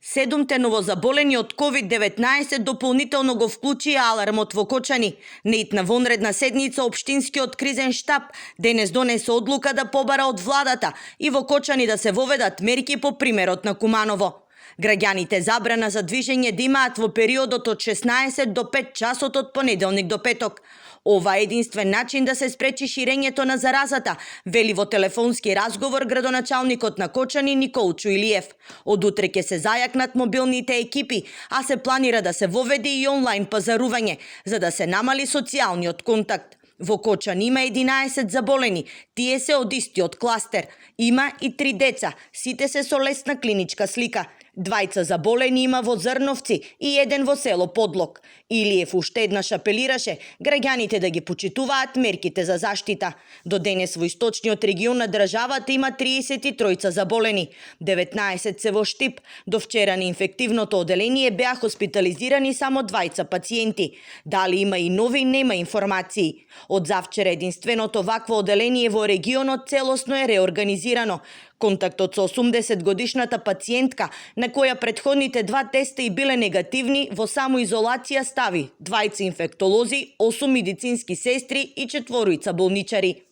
7 новозаболени од COVID-19 дополнително го вклучија алармот во Кочани. На вонредна седница Општинскиот кризен штаб денес донесе одлука да побара од владата и во Кочани да се воведат мерки по примерот на Куманово. Граѓаните забрана за движење да имаат во периодот од 16 до 5 часот од понеделник до петок. Ова е единствен начин да се спречи ширењето на заразата, вели во телефонски разговор градоначалникот на Кочани Никол Чуилиев. Од утре ќе се зајакнат мобилните екипи, а се планира да се воведе и онлайн пазарување, за да се намали социјалниот контакт. Во Кочани има 11 заболени, тие се од истиот кластер. Има и 3 деца, сите се со лесна клиничка слика. 2 заболени има во Зрновци и 1 во село Подлог. Илиев уште еднаш апелираше граѓаните да ги почитуваат мерките за заштита. До денес во источниот регион на државата има 33 заболени. 19 се во Штип. До вчера на инфективното оделение беа хоспитализирани само 2 пациенти. Дали има и нови, нема информации. Од завчера единственото вакво оделение во регионот целосно е реорганизирано. Контактот со 80-годишната пациентка, на која претходните 2 теста и биле негативни, во самоизолација стави 2 инфектолози, 8 медицински сестри и 4 болничари.